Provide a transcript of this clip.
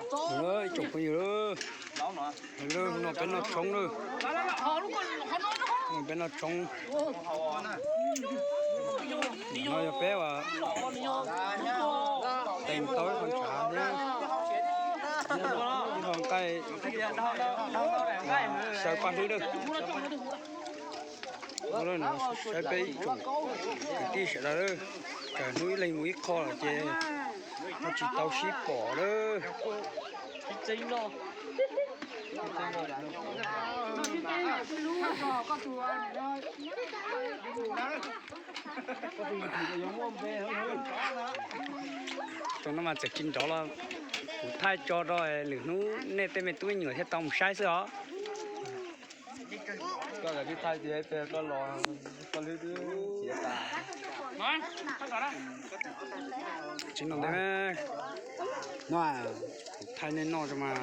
Ib tsoom phooj ywg, no peb noj tshoob lawm. Peb noj tshoob. No yog peb uas teem tau ib qho ntshav thiab ib qho nqaij xyaw paj hlwb lawm. Saib peb ib tsoom kwv tij sawv daws, kawm hnub ib leeg mus ib qho lawm ces ho tsis tau sib pom lawm. Tau no mas txawm tsis nrov los kuv thaij tso rau lwm hnub nej tej me tub me nyuam thiaj tau mus saib xwb os. Koj tsis thaij tias koj los, koj hlwb twb khiav tas. Tsis no ntev, no kuv thaij nej noj tso mas.